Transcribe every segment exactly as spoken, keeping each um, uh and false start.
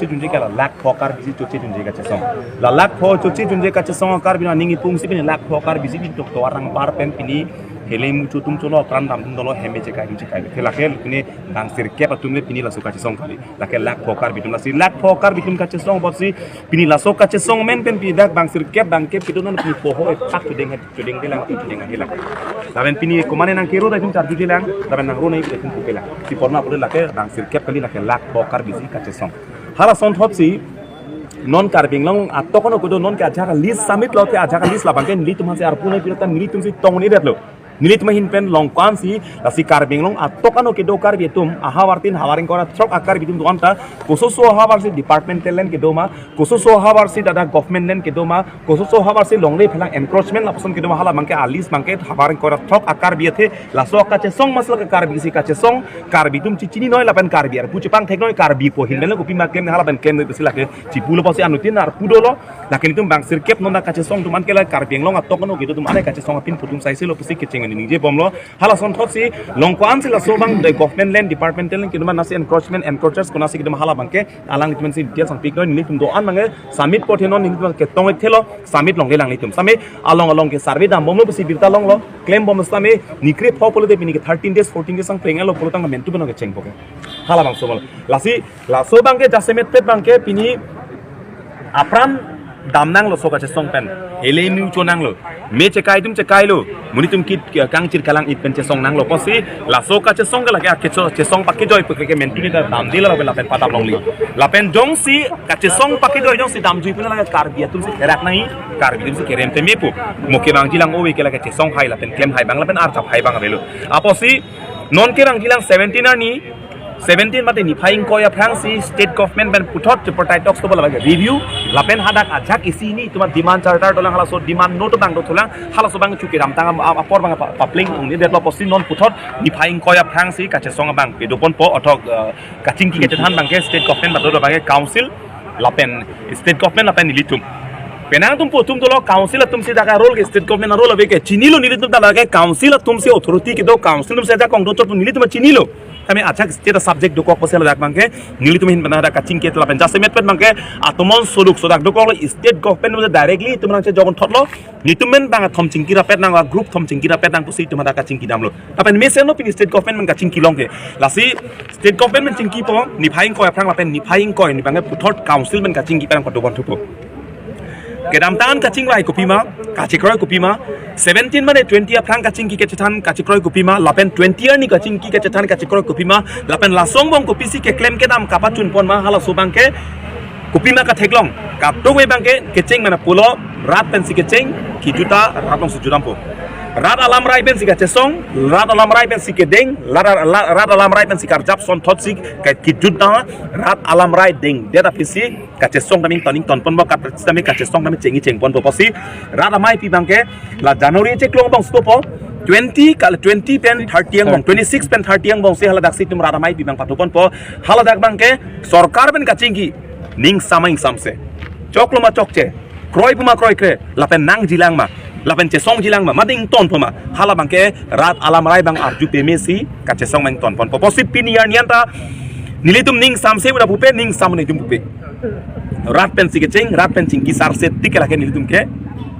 Chojunje ke la lakh pho Karbi si choche junje kachesong. La lakh pho choche junje kachesong Karbi aning ipung si pini lakh pho Karbi si pini tok tovar nangbar pen pini hele mucho tum cholo pran dam tum dolo hem chekai tum chekai. Ke lake pini bang sirkep atum le pini laso kachesong kali. Lake lakh pho Karbi atum lasi lakh pho Karbi atum kachesong apotsi pini laso kachesong amen pen pini dak bang sirkep bang kep kedonan pini poho epak chudeng het chudeng kelang chudeng kelang. Lapen pini komane nang kero da tum charju jelang, lapen nang ro nai tum pupelang. Si porna pule lake bang sirkep kali lake lakh pho Karbi si kachesong. Hala asonthotsi non Karbi Anglong atok ano kedo non ke ajak list submit lo ke ajak list labang ke nelitum hanse arpu nai pira ta nelitum si tong ni det lo. Nelitum ahin pen longkwan si lasi Karbi Anglong atok ano kedo Karbi atum ahavar tin havar ingkoi ra throk a Karbi atum do-an ta kososo ahavar si departmental land kedo ma, kososo ahavar si dak government land kedo ma, kososo ahavar si longle phelang encroachment lapuson kedo ma hala abang ke a list abang ke havar ingkoi ra throk a Karbi athe laso kachesong masla ke Karbi si kachesong Karbi atum chichini noi lapen Karbi arpu chepangthek noi Karbi po hin pen le kopi ma klem hala pen klem noi pusi lake chipulo pusi anuttin arpu dolo. Lake nelitum bang sirkep non dak kachesong atum an ke la Karbi Anglong atok ano kedo atum an kachesong apin putum saisi lo pusi kecheng ani ningje bomlo. Hala asonthotsi longkwan si laso abang the government land departmental land kedo ma nasi encroachment encroachers kona si kedo ma hala abang ke alanglitum si details nangpik noi nelitum do-an abang ke submit po the non nelitum ketong thelo submit longle alanglitum same along along ke survey dam bomlo pusi birta longlo klem bom same nikre pho pulote pini ke thirteen days fourteen days ang preng alo pulo tang mentu beno kecheng po ke. Hala abang so bomlo. Lasi laso abang ke jasemet pet abang ke pini apran dam nanglo so kachesong pen. Hele mucho nanglo. Me chekai tum chekai lo. Monit atum kit kangchir kalang it pen chesong nanglo. Pusi laso kachesong ke lake akecho chesong pakejoi pu ke mentu ni ta dam dilo lapen lapen padam longli. Lapen jongsi kachesong pakejoi jongsi damjui pu lake Karbi atum si kerak nai. Karbi atum si kerem teme pu. Mo kevangji lang ove ke lake chesong hai lapen klem hai abang lapen arjap hai abang avelo. Apotsi non kevangji lang seventeen arni seventeen mate niphai ingkoi aphrang si state government pen puthot tripartite talks to bola review lapen hadak ajak isi ni tuma demand charter dolang halaso demand note abang do thulang halaso abang chuke ramtang am- am- apor abang pa- papling ong ni detlo pusi non puthot niphai ingkoi aphrang si kachesong abang pedopon po othok eh, kachingki kachethan abang ke state government bato abang ke council lapen state government lapen nelitum. Penang atum po atum dolo council atum si dak a role ke state government a role ave ke chinilo nelitum ta lake council atum si authority kedo council atum si ajak kong do chot nelitum chinilo. Kami ajak state subject dokok pusi ladak abang ke nelitum ahin pen hadak kachingki lapen jasemet pet abang ke atomon soluk sodak dokok lo state government atum directly itum nangchejogon thotlo. Nelitum men abang athom chingki rapet nang a group thom chingki rapet nang pusi itum hadak kachingki damlo. Lapen mesen lo pini state government men kachingki long ke. Lasi state government men chingki po niphai ingkoi aphrang lapen niphai ingkoi ni abang ke puthot council men kachingki pen padobon thupo. Kedamtang kachingvai kopima, kachekroi kopima, seventeen mane twenty aphrang kachingki kachethan kachekroi kopima, lapen twenty arni kachingki kachethan kachekroi kopima, lapen laso angbong kopisi keklem kedam kapachun pon ma halaso abang ke kopima katheklong. Kadokave abang ke kecheng mana pulo, rat pensi kecheng, kijut ta rat along si jutdampo. Rat alamrai pensi kachesong, rat alamrai pensi kedeng, rat, rat, rat alamrai pensi karjap sonthotsi ke- kijut ta rat alamrai deng. Dia tapi si kachesong kami toning ton pon bo kat kami kachesong kami chengi cheng pon bo pusi rat ameipi abang ke la January cheklong abang stopo twenty kal twenty pen thirty angbong twenty six pen thirty angbong si haladak si itum rat ameipi abang patu pon po haladak abang ke sorkar pen kachingki ning samai samse choklo ma chokche kroi pu ma kroi kre lapen nangjilang ma lapen chesongjilang ma mading ton po ma hala abang ke rat alamrai abang arju peme si kachesong abang ton pon po pusi pini arni anta nelitum ning samse udah pupe ning sam nelitum pupe. Rat pensi kecheng, rat pen chingki sarse tik lake nelitum ke.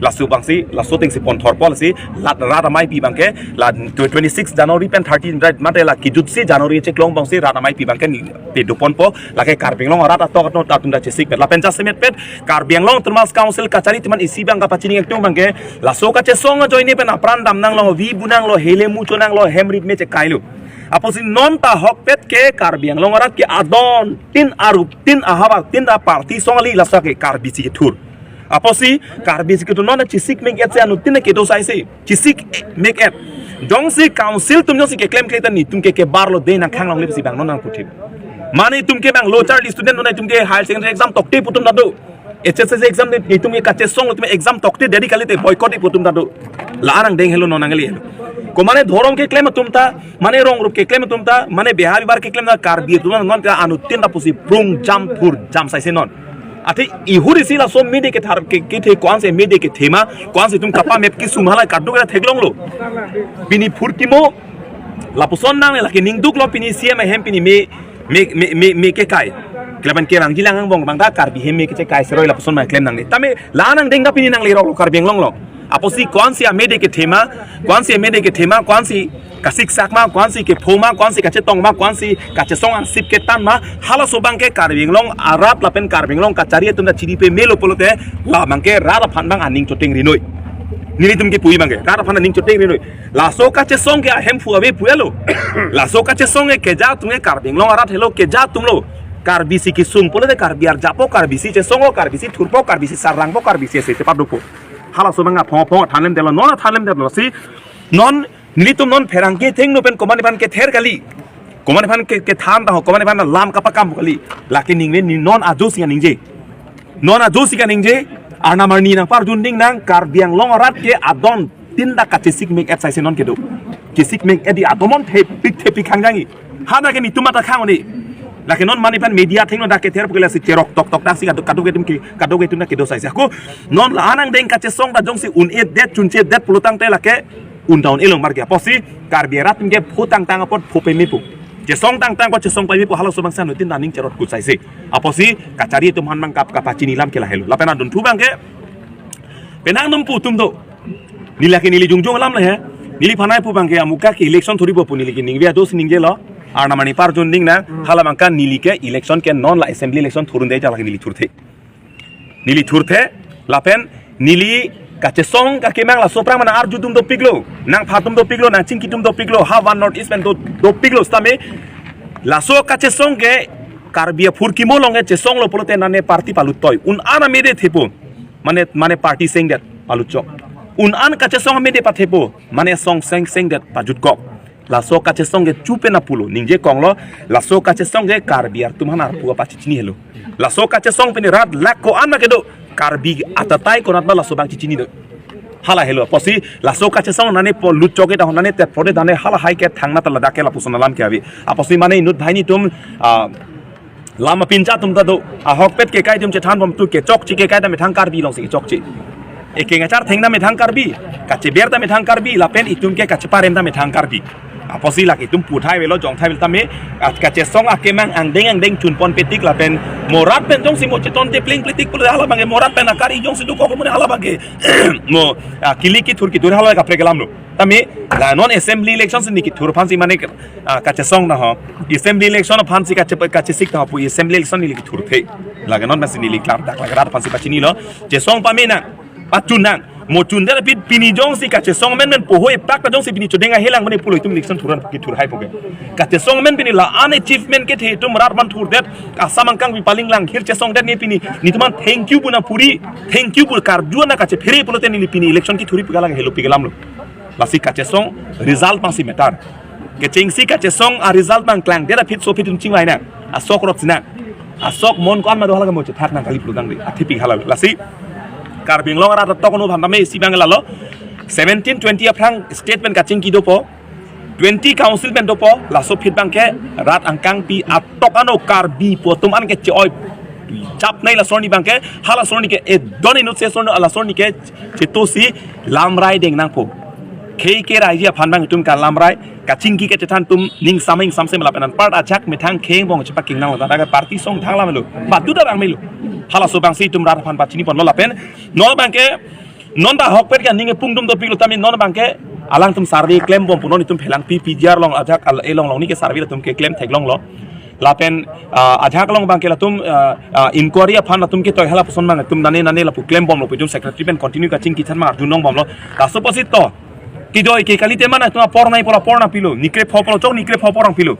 Laso abang si, laso ateng si pon thor po lasi, lat rat ameipi abang ke, la twenty six January pen thirty rat mate la kijut si January cheklong abang si rat ameipi abang ke pedopon po, lake Karbi Anglong rat atok atok atum ta chesik pet. Lapen jasemet pet, Karbi Anglong Autonomous Council kachari teman isi abang kapachini atum abang ke, laso kachesong ajoine pen apran dam nanglo, vi bu nanglo, hele mucho nanglo, hem rit me chekai lo. Apotsi non ta hokpet ke Karbi Anglong arat ke adon tin aruk tin ahavar tin a party song ali laso ke Karbi si kethur. Apotsi Karbi si kethur non chesik mek et si anuttin kedo sai si chesik mek et. Jongsi council atum jongsi keklem kle ta nelitum ke kebar lo de nangkhang longle si abang non nangputhip. Mane itum ke abang lo charli student non itum ke higher secondary exam tokte pu atum ta do. H S S C exam de itum ke kachesong itum exam tokte deri kalite boycott ipu atum ta do. La anang deng helo non nangli helo. Komane dhorom keklem atum ta, mane rong rup keklem atum ta, mane behar bibar keklem ta Karbi atum non ta anuttin ta pusi prung jam phur jam sai se non. Athe ihur isi laso mede kethar ke kethe ko-an si mede kethe ma, ko-an si itum kapamep kesung hala kaduk ta theklong lo. Pini phurkimo lapuson nang lake ningduk lo pini C M ahem pini me me me me, me kekai. Kelaban kevangji lang angbong abang ta Karbi hem me kechekai seroi lapuson ma klem nangne. Tame la-an angdeng ta pini nanglerok lo Karbi Anglong along. Apotsi ko-ansi amede kethema, ko-ansi amede kethema, ko-ansi kasiksak ma, ko-ansi kepho ma, ko-ansi kachetong ma, ko-ansi kachesong angsip ketan ma, halaso abangke Karbi Anglong arat lapen Karbi Anglong kachari atum ta chiri pamelo pulote, la abangke rat aphan abang aning choteng rinoi. Nelitum kepu abangke, rat aphan aning choteng rinoi. Laso kachesong ke ahemphu ave pu-elo. Laso kachesong ke keja atum ke Karbi Anglong arat helo, keja atum lo. Karbisi kesung pulote Karbi arjappo, Karbisi chesongpo, Karbisi thurpo, Karbisi sarangpo, Karbisi ese chepadukpo. Halaso abang aphong aphong thanlemdetlo, non thanlemdetlo si. Non nelitum non pherangke athengno pen komatne aphan kether kali. Komatne aphan ke, kethan ta ho, komatne aphan lam kapakam kali. Lake ningve, ne non ajo si kaningje. Non ajo si kaningje, arnam arni nangparjunding nang, Karbi Anglong arat ke adon tin ta kachesik mek et saise non kedo. Kesik mek et di atomon thepik thepik khangjangji. Ha ta ke netum ata khang oni. Lake non mane aphan media athengno ta kether pu ke lasi cherok tok tok ta si kaduk kaduk atum ke, kaduk atum ta kedo saise. Ako non la-an angdeng kachesong ta jongsi un-edet chunchedet pulotangte lake un down elong marke. Apotsi Karbi arat atum ke pho tangtang apot pho pame pu, chesong tangtang apot chesong pame pu, halaso abang si anuttin ta aning cherot kut saise. Apotsi kachari atum aphan abang kap kapachini alam ke lahelo. Lapen adunthu abangke penang num pu atum do. Neli lake neli jongjong alam le he. Neliphan ai pu abangke amuka ke election thuripo pu neli ke ningve ajo si ningjelo. Arnam arni parjunding nang, hala abangke neli ke election ke non la assembly election thurunde ja lake neli thurthe. Neli thurthe, lapen neli kachesong kakemang laso aphrang ma nang arju atum dopiklo, nangpha atum dopiklo, nangchingki atum dopiklo, ha van North East pen do, dopiklo sitame. Laso kachesong ke Karbi aphurkimo along ke chesonglo pulote nane party paluttoi. Un-an amede thepo. Mane, mane party sengdet palutchok. Un-an kachesong amede pathepo. Mane song seng sengdet pajutkok. Laso kachesong ke chupe na pulo, ningje konglo, laso kachesong ke Karbi atum aphan arpu apachechini helo. Laso kachesong pini rat lak ko-an ma kedo, Karbi atatai konat ma laso abang chechini do. Hala helo, apotsi laso kachesong nane po lutchok ke ta nane tet pode nane hala hai ke thangna ta ladak ke lapuson alam ke ave. Apotsi mane inut banghini atum, ah, lam apincha atum ta do, ahokpet kekai atum chethanbom tu kechokche kekai ta methang Karbi along si kechokche. Ekeng achar thengna methang Karbi, kacheber ta methang Karbi, lapen itum ke kacheparem ta methang Karbi. Apotsi lake itum puthai avelo, jongthai avel tame, ah, kachesong akemang angdeng angdeng chunpon petik lapen mo rat pen jongsi mo chetonte plengpletik pulo hala abangke mo rat pen akari jongsi dokok mo hala abangke mo, ah, kili kithur kithur hala kaprek alam lo. Tame la non assembly election si neli kethur aphan si mane, ah, kachesong na ho. Assembly election aphan si kache, kachesik ta ho pu assembly election neli kethurthe. Lake non masi neli klar dak lake rat aphan si pachinilo. Chesong pame nang, pachun nang. Mo chundet aphi pini jongsi kachesong amen men pohoi pak ta jongsi pini chodeng ahelang mane pulo itum election thuran kethur hai poke. Kachesong amen pini la-an achievement kethe itum rat aphan thurdet. Asam angkang pi paling lang hir chesongdet ne pini. Netum aphan thank you pu nangpuri, thank you pu karju nang kachephere pulote neli pini election kethuri pu ke lake helo pi ke alam lo. Lasi kachesong result aphansi matter. Kechengsi kachesong a-result abang klangdet aphi so aphi itum chingvai nang. Asok rot si nang. Asok mon ko-an ma do hala ke mo chethak nang kali pulotangte. Athipik hala. Lasi Karbi Anglong arat atok no aphan tame isi abang lalo. Seventeen twenty aphrang state pen kachingki dopo. Twenty council pen dopo. Laso aphi abangke rat angkang pi atok ano Karbi pu atum an ke che-oi. Chap nai laso arni abangke, hala laso arni ke edon inut se laso arni, laso arni ke chetosi lamrai deng nangpo. Khei ke raiji aphan abang itum kalamrai, kachingki kachethan atum ning sameng samsem lapen anpar ajak methang kheng bong chepaking nanglo, ta ke party song thang lamelo. Badu ta bang melo. Halaso abangsi itum rat aphan pachiniponlo lapen non abangke, non ta ahokpet ke aning epung atum dopiklo tame non abangke alangtum survey klembom pu non itum phelang pi P G R along ajak al elong along ni ke survey atum keklem theklonglo. Lapen, ah, ajak along abangke latum, ah, ah, inquiry aphan latum ketoi hala puson abang latum nane nane lapu klembomlo pu itum secretary pen continue kachingki than ma arjunongbomlo. Laso apotsi to. Kidoi ke kalite mana itum apor nai pola apor nangpilo. Ni krepho pola chok ni krepho apor nangpilo.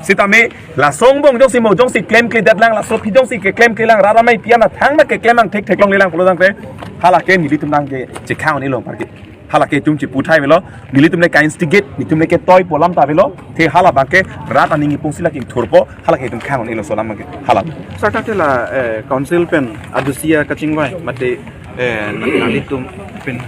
Sitame laso angbong jongsi mo jongsi klemkledet lang, laso aphi jongsi keklemkle lang, rat amei pi an athang ma keklem ang thektheklonglelang pulotangte. Hala ke nelitum abangke chekhang-un-elo parke. Hala ke itum cheputhai avelo, nelitum le ka-instigate, nelitum le ketoi pu alam ta avelo, te hala abangke rat aning ipung si lake ingthurpo, hala ke itum khang-un-elo laso alam abangke, hala. Sir, ta te la, eh, council pen adusi akachingvai, mate, eh, nanglitum pen,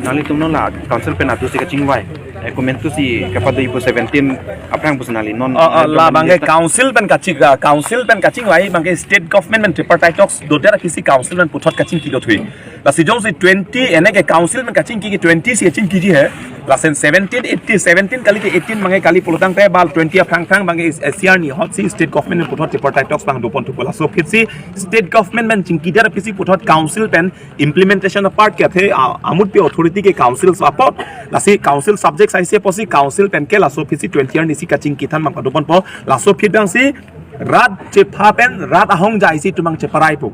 nanglitum non la council pen adusi kachingvai, eh, komantu si kapado ibu seventeen aphrang pusi nangli non, Oh, oh, la abangke council pen kaching, ah, council pen kachingvai abangke state government pen tripartite talks dodet aphisi council pen puthot kachingki dothui. Lasi jongsi twenty ene ke council pen kachingki ke twenty si chingkiji he. Lason seventeen, eighteen, seventeen kali ke eighteen abangke kali pulotangte bal twenty aphrang aphrang abangke S C R ni ahut si state government puthot tripartite talks abang doponthupo. Laso aphi si state government pen chingki der aphi si puthot council pen implementation apart ke athe a-, amut pi authority ke council apot. Lasi council subject ahai si apotsi council pen ke laso aphi si twenty arni si kachingki than abang padoponpo. Laso aphi abang si rat chepha pen rat ahongjai si itum abang cheparaipo.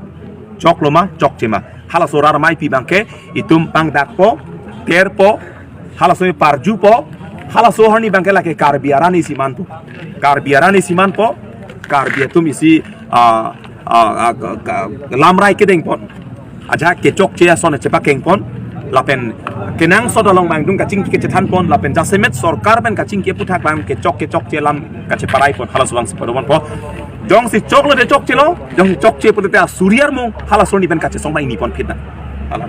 Choklo ma, chokche ma. Halaso rat amei pi abangke itum pangdakpo, terpo, halaso parjupo, halaso arni abangke lake Karbi arat isi manpo. Karbi arat isi manpo, Karbi atum isi, ah, ah, ah, ka-, ka-, lamrai kedengpon. Ajahak kechokche ason chepakengpon. Lapen kenangsot along abang itum kachingki kachethanpon. Lapen jasemet sorkar pen kachingki aputhak abang kechok kechokche alam kacheparaipon. Halaso abang si padoponpo. Jongsi choklo te chokchelo, jongsi chokche pulote asuri armung, halaso arni pen kachesong abang ingniponphit nang. Hala.